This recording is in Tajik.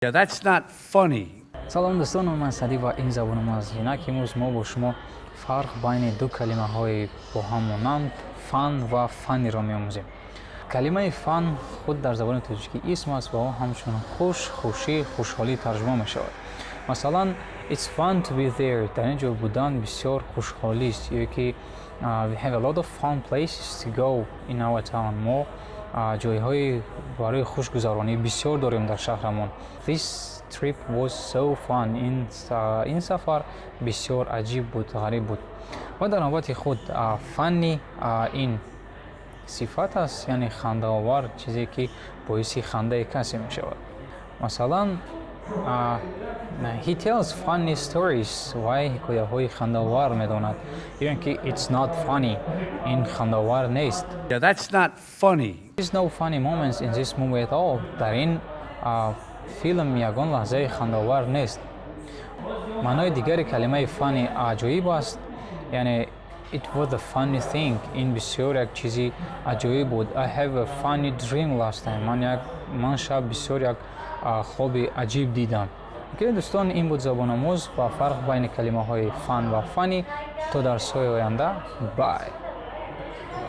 Yeah, that's not funny. Салом, дӯстон, ман Садӣ ва ин Забономӯз. Инак, имрӯз мо бо шумо фарқ байни ду калимаҳои бо ҳам монанд, fun ва funny ро меомӯзем. Калимаи fun худ дар забони тоҷикӣ исм аст ва ӯ ҳамчун хуш, хушӣ, хушҳолӣ тарҷума мешавад. Масалан, "It's fun to be there", дар ин ҷо будан бисёр хушҳолист, ё ки "We have a lot of fun places to go in our town", мо ҷойҳои барои хушгузаронӣ бисёр дорем дар шаҳрамон. "This trip was so fun", ин сафар бисёр аҷиб буд, ғариб буд. Ва дар навбати худ funny ин сифат аст, яъне хандаовар, чизе ки боиси хандаи касе мешавад. Масалан, "He tells funny stories", вай ҳикояҳои хандаовар медонад, ё ин ки "It's not funny", ин хандаовар нест. Yeah, that's not funny. There's no funny moments in this movie at all. Дар ин филм ягон лаҳзаи хандаовар нест. Маънои дигари калимаи funny аҷоиб аст, яъне "It was a funny thing", ин бисёр як чизи аҷоиб буд. "I have a funny dream last time", ман шаб бисёр як хоби аҷиб дидам. Окей, дӯстон, ин буд Забономӯз ва фарқ байни калимаҳои fun ва funny. То дарсҳои оянда, bye.